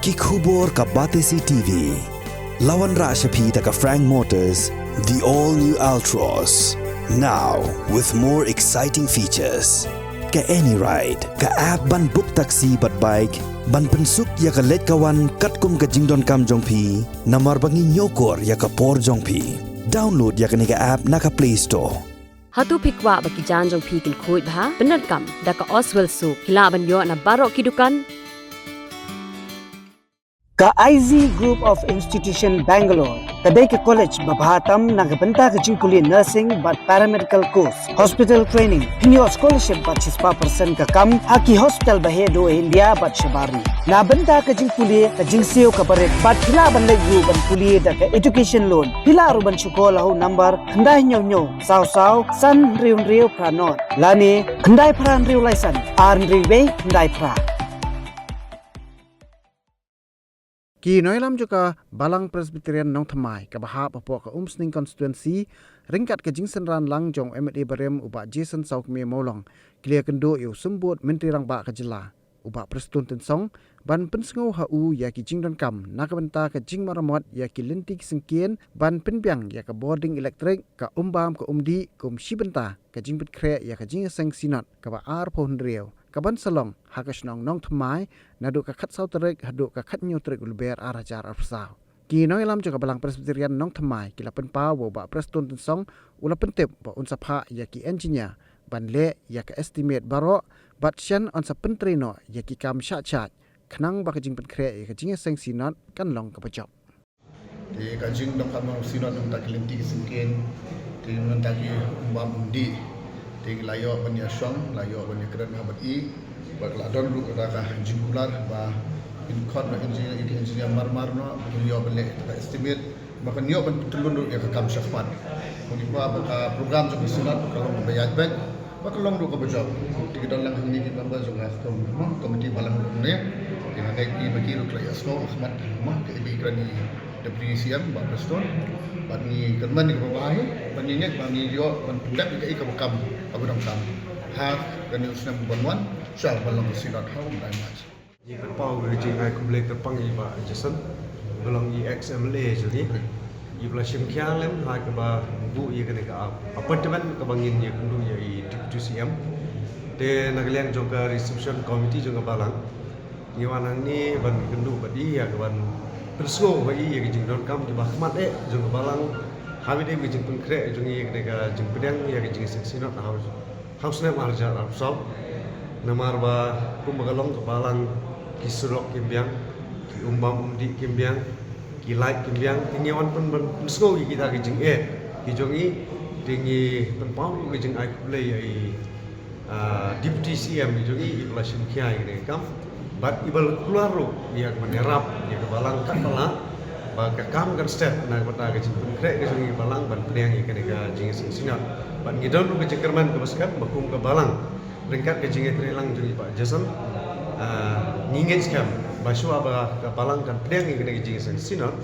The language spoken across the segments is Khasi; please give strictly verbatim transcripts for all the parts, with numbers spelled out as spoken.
Ki khubor ka Batesi T V. La wanrah sha phi da ka Frank Motors, the all new Altroz. Now with more exciting features. Ka AnyRide, ka app ban book taxi bad bike, ban pynsuk ïa ka leit ka wan katkum ka jingdonkam jong phi, namar ba ngi ñiewkor ïa ka por jong phi. Download ïa kane ka app na ka Play Store. Hato phi kwah ba ki jaiñ jong phi kin khuid bha? Pyndonkam da ka Oswell Soap. Phi lah ban ïoh na baroh ki dukan. Ka I Z Group of Institution Bangalore ka dei ka college ba bha tam na ka bynta ka jingpule nursing bad paramedical course, hospital training, pynïoh scholarship bad shispah percent ka kam ha ki hospital ba heh duh ha India bad shabar ri. Na bynta ka jingpule ka jingsiew ka barit bad phi lah ban leit ruh ban pule da ka education loan. Phi lah ruh ban shu call ha u number khyndai hynñiew hynñiew saw saw san hynriew hynriew phra nod lane khyndai phra hynriew lai san ar hynriew wei khyndai phra. Ki nongïalam jong ka Balang Presbyterian Nongthymmai kaba hap hapoh ka Umsning Constituency, ryngkat ka jingsynran lang jong u M L A barim u Bah Jason Sawkmie Mawlong, ki la ïakynduh ïa u Symbud Myntri Rangbah ka jylla, u Bah Prestone Tynsong, ban pynsngew ha u ïa ki jingdonkam na ka bynta ka jingmaramot ïa ki lynti ki syngkien, ban pynbiang ïa ka bording elektrik, ka umbam ka umdih, kum shi bynta ka jingpynkhreh ïa ka jingïaseng Synod kaba arphew hynriew, kaban sa long ha ka shnong Nongthymmai, naduh ka khatsaw tarik haduh ka khathynñiew tarik u Lber ar hajar arphew saw. Ki nongïalam jong ka Balang Presbyterian Nongthymmai ki la pynpaw ba u Bah Prestone Tynsong u la pyntip ba un sa phah ïa ki engineer ban leh ïa ka estimate baroh, bad shen un sa pyntrei noh ïa ki kam shah shah, khnang ba ka jingpynkhreh ïa ka jingïaseng Synod kan long kaba jop. Te ka jingdonkam jong u Synod na ka bynta ki lynti ki syngkien, te na ka bynta ki umbam umdih, te la ïoh ban ïashong, la ïoh ban ïakren ha bad i, bad la don ruh kata ka jingkular ba in khot noh engineer, ïa ki engineer marmar noh ba kin ïoh ban leh ka estimate, ba kan ïoh ban pyntylun ruh ïa ka kam shakhmat. Kumne ba ka program jong u Synod ka long ba ïaid beit, ba ka long ruh kaba jop. Te ki don lang hangne ki member jong ka kom-, mo, committee balang ruh hangne. Te nga ngeit ba ki ruh ki la ïasngew ha khmat, mo, ka i ba i kren i Deputy C M Bah Prestone. Bad ngi kyrmen ïa kaba bha hi, bad ngi ngeit ba ngi ïoh ban pyndep ïa ka i kaba kam, kaba donkam ha kane u snem ban wan, sha ban long ka Synod ha u bnai March. Ngi pynpaw ka jingai khublei kyrpang ïa i Bah Jason, ba long i ex M L A jong ngi. I ba la shim khia lem ha kaba buh ïa kane ka ap-, appointment kaba ngin ïakynduh ïa i Deputy C M. Te na ka liang jong ka reception committee jong ka balang, ngi wan hangne ban kynduh bad i ïa ka ban pynsngew bad i ïa ka jingdonkam kiba khmat eh jong ka balang. Ha kaba ïadei ka jingpynkhreh jong i ïa kane ka jingpdiang ïa ka jingïaseng Synod ha u ha u snem ar hajar arphew saw. Namar ba kumba ka long ka balang, ki surok kim biang, ki umbam umdih kim biang, ki light kim biang, te ngi wan pyn-, pyn-, pynsngew ïa kita ki jingeh ki jong i, te ngi pynpaw ruh ka jingai khublei ïa i, ah, Deputy C M ki jong i, i ba la shim khia ïa kane ka kam. Bad i ba la kular ruh ïa ka ban ïarap ïa ka balang katba lah, ba ka kam kan step na ka bynta ka jingpynkhreh ka jong i ka balang ban pdiang ïa kane ka jingïaseng Synod. Bad ngi don ruh ka jingkyrmen kaba skhem ba kum ka balang, ryngkat ka jingïatreilang jong i Bah Jason, ah, ngi ngeit skhem ba shuwa ba ka balang kan pdiang ïa kane ka jingïaseng Synod,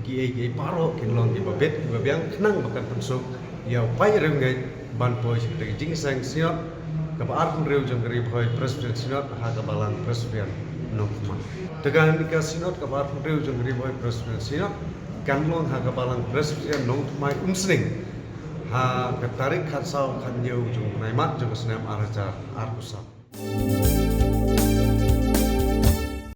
kiei kiei baroh kin long kiba bit kiba biang khnang ba kan pynsuk ïa u paid riewngeit ban poi sha ka jingïaseng Synod kaba arphew hynriew jong ka Ri Bhoi Presbyterian Synod ha ka Balang Presbyterian Nongthymmai. Te kane ka Synod kaba arphew hynriew jong ka Ri Bhoi Presbyterian Synod kan long ha ka Balang Presbyterian Nongthymmai Umsning ha ka tarik khatsaw khathynñiew jong u bnai March jong ka snem ar hajar arphew saw.